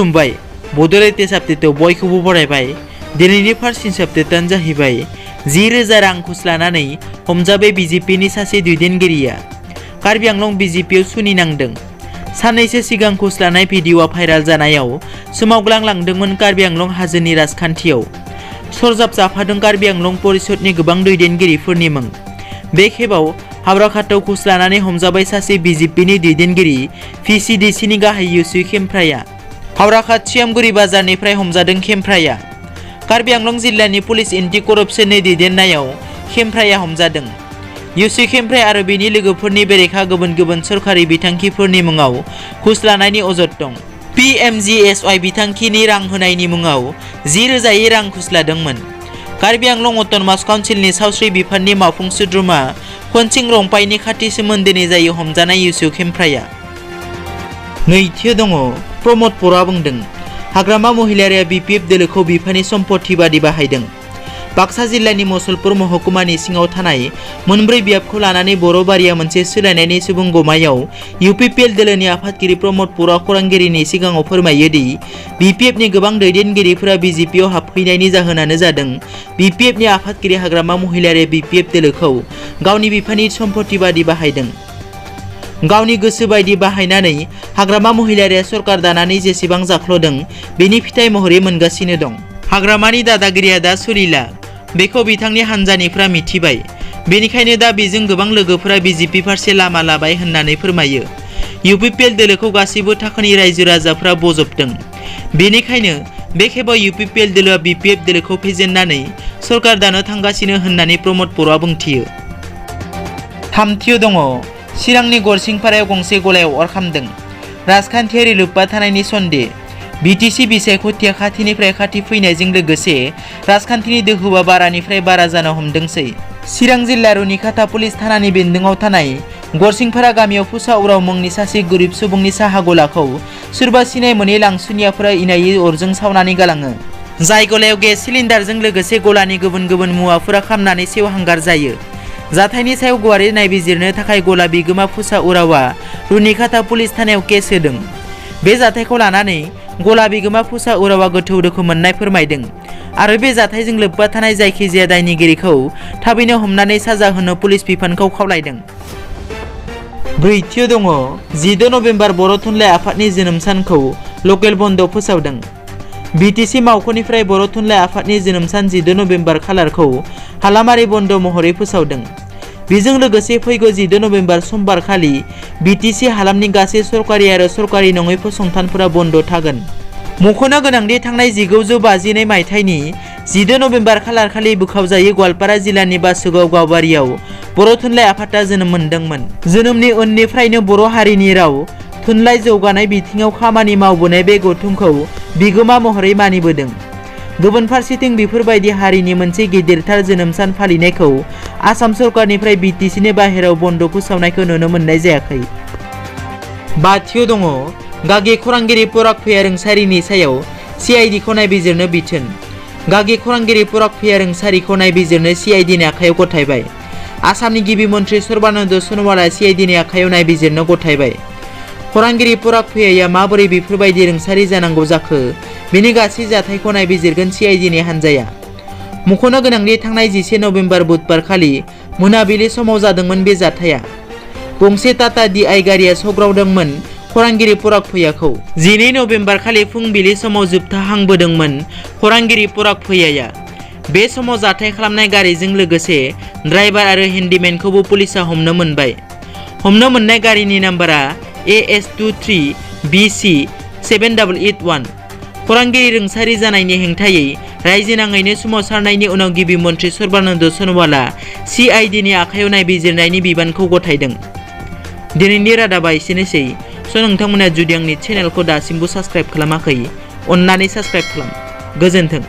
खुलुमबाय बड'लेण्ड अपडेटआव बयखौबो बरायबाय। दिनैनि फार्स्ट न्युज आपडेटआनो जाहैबाय 10,000 रां घुस लानानै हमजाबाय बिजेपिनि सासे दैदेनगिरिया। कार्बि आंलं बिजेपिआव सुनि नांदों। साननैसो सिगां घुस लानाय भिडिअ'आ भाइराल जानायाव सोमावग्लांलांदोंमोन कार्बि आंलं हाजोनि राजखान्थियाव। सरजाब जाफादों कार्बि आंलं परिषदनि गोबां दैदेनगिरिफोरनि मुं। बे खेबाव हाब्राखाताव घुस लानानै हमजाबाय सासे बिजेपिनि दैदेनगिरि पिसिडिसिनि गाहाय युसु खेमफ्राया। हाब्राखात सियामगुरि बाजारनिफ्राय हमजादों खेमफ्राया। कार्बि आंलं जिल्लानि पुलिस एन्टि करप्शननि दैदेननायाव खेमफ्राया हमजादों। युसु खेमफ्राय आरो बिनि लोगोफोरनि बेरेखा गुबुन गुबुन सरकारि बिथांखिफोरनि मुङाव घुस लानायनि अजद दं। पिएमजिएसवाइ बिथांखिनि रां होनायनि मुङाव 10,000 रां घुस लादोंमोन। कार्बि आंलं अट'नमास काउन्सिलनि सावस्रि बिफाननि मावफुं सोद्रोमा खनसिं रंपाइनि खाथि सोमोन्दोनि जायो हमजानाय युसु खेमफ्राया। नैथियाव दङ प्रमद बर'आ बुंदों हाग्रामा महिलारिया BPF दोलोखौ बिफानि सम्पति बादि बाहायदों। बाक्सा जिल्लानि मुसलपुर महकुमानि सिङाव थानाय मोनब्रै बियाबखौ लानानै बर' बारिया मोनसे सोलायनायनि सुबुं गमायाव UPPL दोलोनि आफादगिरि प्रमद बर'आ खौरांगिरिनि सिगाङाव फोरमायो दि BPFनि गोबां दैदेनगिरिफोरा BJPआव हाबफैनायनि जाहोनानो जादों BPFनि आफादगिरि हाग्रामा महिलारिया BPF दोलोखौ गावनि बिफानि सम्पति बादि बाहायदों। गावनि गोसो बायदि बाहायनानै हाग्रामा महिलारिया सरकार दानानै जेसेबां जाख्ल'दों बेनि फिथाइ महरै मोनगासिनो दं। हाग्रामानि दादागिरिया दा सोलिला बेखौ बिथांनि हान्जानिफ्रा मिथिबाय। बेनिखायनो दा बेजों गोबां लोगोफोरा BJP फारसे लामा लाबाय होननानै फोरमायो। UPPL दोलोखौ गासैबो थाखोनि रायजो राजाफ्रा बजबदों। बेनिखायनो बे खेबाव UPPL दोलोआ BPF दोलोखौ फेजेननानै सरकार दानो थांगासिनो होननानै प्रमद बर'आ बुंथियो। थामथियाव दङ चिरांनि गरसिंपारायाव गंसे गलायाव अर खामदों। राजखान्थियारि लोब्बा थानायनि सन्देह। BTC बिसायख'थिया खाथिनिफ्राय खाथि फैनायजों लोगोसे राजखान्थिनि दोहौआ बारानिफ्राय बारा जानो हमदोंसै। चिरां जिल्ला रुनिखाता पुलिस थानानि बेन्दोङाव थानाय गरसिंपारा गामियाव फुसा उराव मुंनि सासे गोरिब सुबुंनि साहा गलाखौ सोरबा सिनाय मोनै लांसुनियाफोरा इनायै अरजों सावनानै गालाङो। जाय गलायाव गेस सिलिन्डारजों लोगोसे गलानि गुबुन गुबुन मुवाफोरा खामनानै सेवहांगार जायो। जाथायनि सायाव गुवारै नायबिजिरनो थाखाय गला बिगोमा फुसा उरावआ रुनिखाता पुलिस थानायाव केस होदों। बे जाथायखौ लानानै गला बिगोमा फुसा उरावआ गोथौ दुखु मोननाय फोरमायदों आरो बे जाथायजों लोब्बा थानाय जायखिजाया दायनिगिरिखौ थाबैनो हमनानै साजा होनो पुलिस बिफानखौ खावलायदों। ब्रैथियाव दङ 14 नभेम्बर बर' थुनलाइ आफादनि जोनोम सानखौ लकेल बन्द फोसावदों। BTC मावख'निफ्राय बर' थुनलाइ आफादनि जोनोम सान 14 नभेम्बर खालारखौ हालामारि बन्द महरै फोसावदों। बेजों लोगोसे फैगौ 14 नभेम्बर समबार खालि BTC हालामनि गासै सरकारि आरो सरकारि नङै फसंथानफोरा बन्द थागोन। मख'नो गोनांदि थांनाय 1952 मायथाइनि 14 नभेम्बर खालार खालि बोखावजायै गवालपारा जिल्लानि बासुगाव गावबारियाव बर' थुनलाइ आफादा जोनोम मोनदोंमोन। जोनोमनि उननिफ्रायनो बर' हारिनि राव थुनलाइ जौगानाय बिथिङाव खामानि मावबोनाय बे गौथुमखौ बिगोमा महरै मानिबोदों। गुबुन फारसेथिं बेफोरबायदि हारिनि मोनसे गिदिरथार जोनोम सान फालिनायखौ आसाम सरकारनिफ्राय BTCनि बाहेराव बन्द फोसावनायखौ नुनो मोननाय जायाखै। बाथियाव दङ गागि खौरांगिरि पराग भैयारोंसारिनि सायाव CIDखौ नायबिजिरनो बिथोन। गागि खौरांगिरि पराग भैयारोंसारिखौ नायबिजिरनो CIDनि आखायाव गथायबाय। आसामनि गिबि मन्त्रि सर्बानन्द सन'वालआ CIDनि आखायाव नायबिजिरनो गथायबाय। खौरांगिरि पराग भैयाया माबोरै बेफोरबायदि रुंसारि जानांगौ जाखो बेनि गासै जाथायखौ नायबिजिरगोन CIDनि हान्जाया। मख'नो गोनांदि थांनाय 11 नभेम्बर बुधबार खालि मोनाबिलि समाव जादोंमोन बे जाथाया। गंसे टाटा DI गारिया सौग्रावदोंमोन खौरांगिरि पराग भैयाखौ। 12 नभेम्बर खालि फुंबिलि समाव जोबथाहांबोदोंमोन खौरांगिरि पराग भैयाया। बे समाव जाथाय खालामनाय गारिजों लोगोसे ड्राइभार आरो हेन्डिमेनखौबो पुलिसा हमनो मोनबाय। हमनो मोननाय गारिनि नाम्बारा AS23BC 7881। खौरांगिरि रुंसारि जानायनि हेंथायै रायजो नाङैनो सोमावसारनायनि उनाव गिबि मन्त्रि सर्बानन्द सन'वालआ CIDनि आखायाव नायबिजिरनायनि बिबानखौ गथायदों। दिनैनि रादाबा एसेनोसै। नोंथांमोना जुदि आंनि चेनेलखौ दासिमबो साबस्क्राइब खालामाखै अन्नानै साबस्क्राइब खालाम। गोजोन्थों।